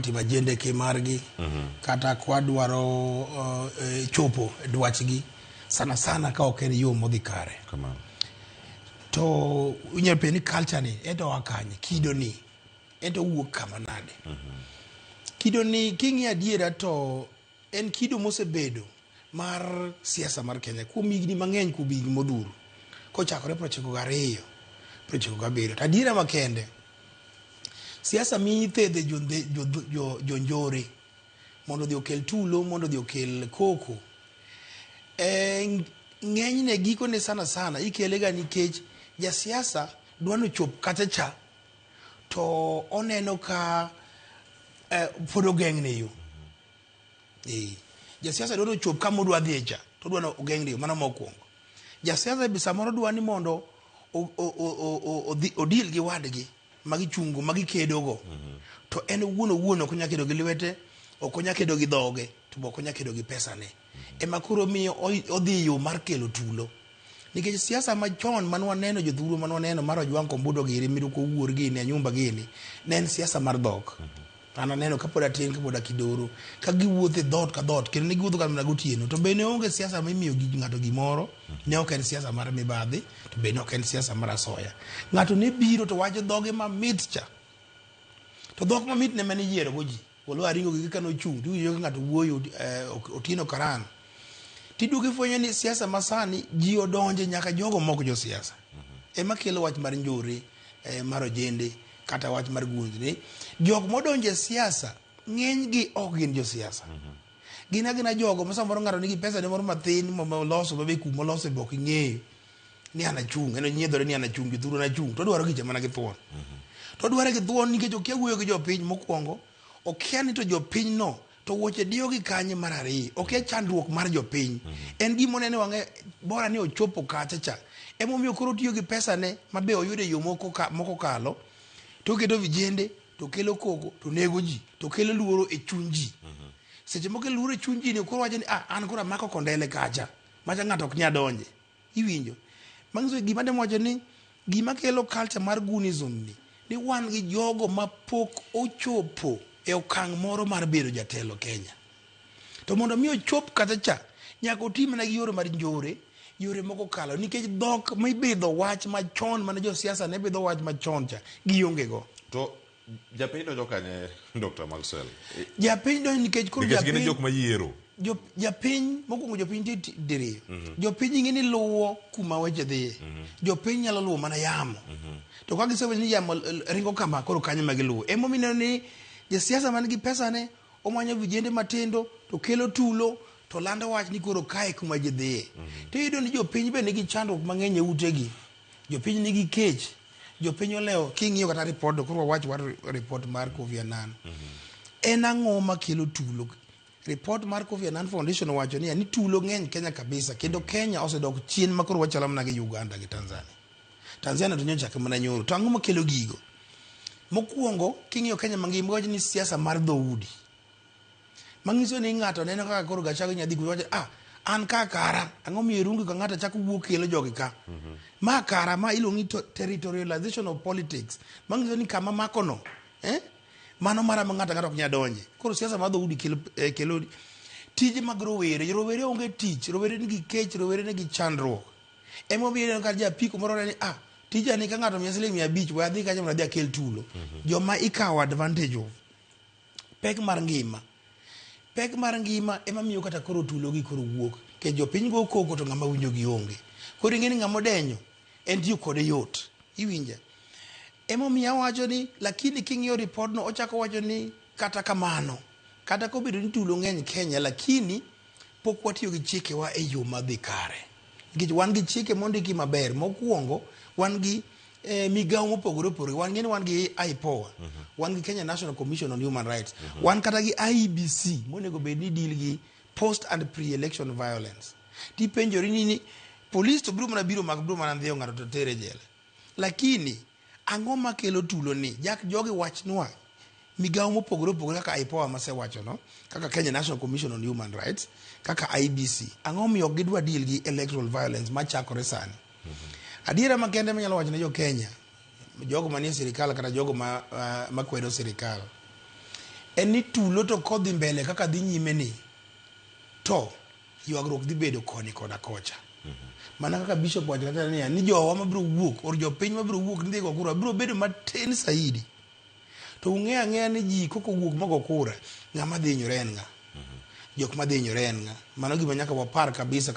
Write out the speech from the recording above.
Timo ajendeke margi kata kwadwaro chopo e dwachgi sana sana ka ok en yo modhi kare. Kamano. To inyalo penjo ni culture ni ento oa kanye, kido ni ento owuok kama nade? Kido ni king'iyo adiera to en kido mosebedo mar siasa mar Kenya kuom higni mang'eny, kuom higni modhuro kochakore 92, 97. To adiera makende, siasa mithedhe jonjore mondo odhi okel tulo, mondo odhi okel koko. Ng'enyne gikone sana sana ikele ga nikech jasiasa dwa ni ochop kacha cha to oneno ka pod ogeng'ne yo. Jasiasa dwa ni ochop kama odwa dhiye cha to odwa ni ogeng'ne yo, mano mokwongo. Jasiasa be samoro dwa ni mondo odil gi wadgi magichungo magikedogo to en owuon owuon ok onyal kedo gi lwete, ok onyal kedo gi dhoge, to be ok onyal kedo gi pesane. Ema koro miyo odhi yo mar kelo tulo. Nikech siasa machon mane waneno jothurwa mane waneno mar Ojwang' Kombudo giri, Miruko Owuor gini, Anyumba gini, ne en siasa mar dhok. An aneno kapod atin, kapod akidoro, ka giwuotho e dhoot ka dhoot, kendo ne giwuotho kata mana gotieno. To be ne onge siasa mimiyo ng'ato gimoro, ne ok en siasa mar mibadhi, to be ne ok en siasa mar asoya. Ng'ato ne biro to wacho dhoge mamit cha. To dhok mamit ne mane iyiero go ji. Olo Aringo gi kaka nochung', tiwinjo ka ng'ato wuoyo, Otieno Karan. Tiduogo ifwenyo ni siasa masani ji odonje nyaka jogo mok josiasa. Ema kelo wach mar njore, mar ojende, kata wach mar gundni. Jok modonje siasa, ng'eny gi ok gin josiasa. Gin agina jogo ma samoro ng'ato nigi pesa ne moro mathin moloso mabe kuma olose be ok ing'eyo ni an achung', en onyiedhore ni an achung', jothuru an achung', to odwaro gicha mana gi thuon. To odware gi thuon nikech okia wuoyo gi jopiny mokwongo, okia ni to jopiny no to wuoche diyo gi kanye mar ariyo, okia chandruok mar jopiny. En gima oneno e wang'e bora ni ochopo kacha cha. Emomiyo koro otiyo gi pesa ne ma be oyudo e yo moko kalo, to oketo vijende, to kelo koko, to nego ji, to kelo luoro e chuny ji. Seche mokelo luoro e chuny ji ni koro wacho ni ah, an koro amako kondele kacha, macha ng'ato ok nyal donje. Iwinjo? Manyiso gima atemo wacho ni gima kelo culture mar goonism ni, ni wan gi jogo ma pok ochopo e okang' moro mar bedo jatelo Kenya. To mondo mi ochop kacha cha, nyaka oti mana gi yore mar njore, yore moko kalo, nikech dhok mibidho wach machon mane josiasa ne bidho wach machon cha, gionge go. To japiny donjo kanye, Dr. Maxwell? Japiny donjo nikech koro Nikech gin e japiny jok mayiero. Japiny mokwongo jopiny nitie diriyo. Jopiny ing'e ni luwo kuma weche dhiye. Jopiny nyalo luwo mana yamo. To ka gisewinjo ni yamo ringo kama, koro kanyo ema giluwo. Emomiyo ineno ni jasiasa man gi pesa ne omanyo vijende matindo to kelo tulo to lando wach ni koro kae kuma ji dhiye. To iyudo ni jopiny be nigi chandruok mang'eny e utegi. Jopiny nigi kech. Jopiny olewo king'iyo kata report to koro wawach war report mar Kofi Annan. En ang'o makelo tulo? Report mar Kofi Annan Foundation owacho niya ni tulo ng'eny Kenya kabisa kendo Kenya osedok chien ma koro wachalo mana gi Uganda gi Tanzania. Tanzania to nyocha chake mana nyoro. To ang'o makelo gigo? Mokwongo king'iyo Kenya mangima wacho ni siasa mar dhoudi. Manyiso ni ng'ato neno kaka koro Gachagua nyadhi kucho wacho ah an ka kara ang'o miyo Irungu ka ng'ato chako wuok kelo jogi ka. Ma kara ma iluongo ni territorialization of politics. Manyiso ni kama mako no Mano mara ma ng'ato ang'ata ok nyal donje. Koro siasa mar dhoudi kelo tije mag rowere. Rowere onge tich, rowere nigi kech, rowere nigi chandruok. Emomiyo ineno ka japiko moro ni ah tija ni ka ng'ato miya siling 500 we adhi kacha mondo adhi akel tulo. Joma ikawo advantage of. Pek mar ngima. Pek mar ngima ema miyo kata koro tulo gi koro wuok. Nikech jopiny go koko to ng'ama winjo gi onge. Koro ing'e ni ng'ama odenyo en tiyo kode yot. Iwinja? Emomiyo awacho ni lakini king'iyo report no ochako wacho ni kata kamano, kata kobedo ni tulo ng'eny Kenya lakini pok watiyo gi chikewa e yo madhi kare. Nikech wan gi chike mondiki maber. Mokwongo, wan gi migawo mopogore opogore. Wan ng'eni wan gi IPOA, wan gi Kenya National Commission on Human Rights, wan kata gi IEBC monego bed ni deal gi post and pre-election violence. Tipenjori ni police to biro mana biro mak biro mana ndhiyo ng'ato to tere jela. Lakini ang'o makelo tulo ni? Jak jogi wachnwa migawo mopogore opogore kaka IPOA masewacho no, kaka Kenya National Commission on Human Rights, kaka IEBC. Ang'o miyo ok gidwa deal gi electoral violence machakore sani? Adiera makende manyalo wacho ne jo Kenya, jogo manie sirikal kata jogo ma makwedo sirikal, En ni tulo to kodhi mbele kaka dhi nyime ni to ywagruok dhi bedo koni koda kocha. Mana kaka Bishop wacho kacha niya, ni jowa mabiro wuok or jopiny mabiro wuok ni dhi go kura biro bedo matin saidi. To ung'e ang'eya ni ji kok owuok mogo kura, ng'ama dhi hinyore en ng'a? Jok madhi hinyore en ng'a? Mano gima nyaka wapar kabisa.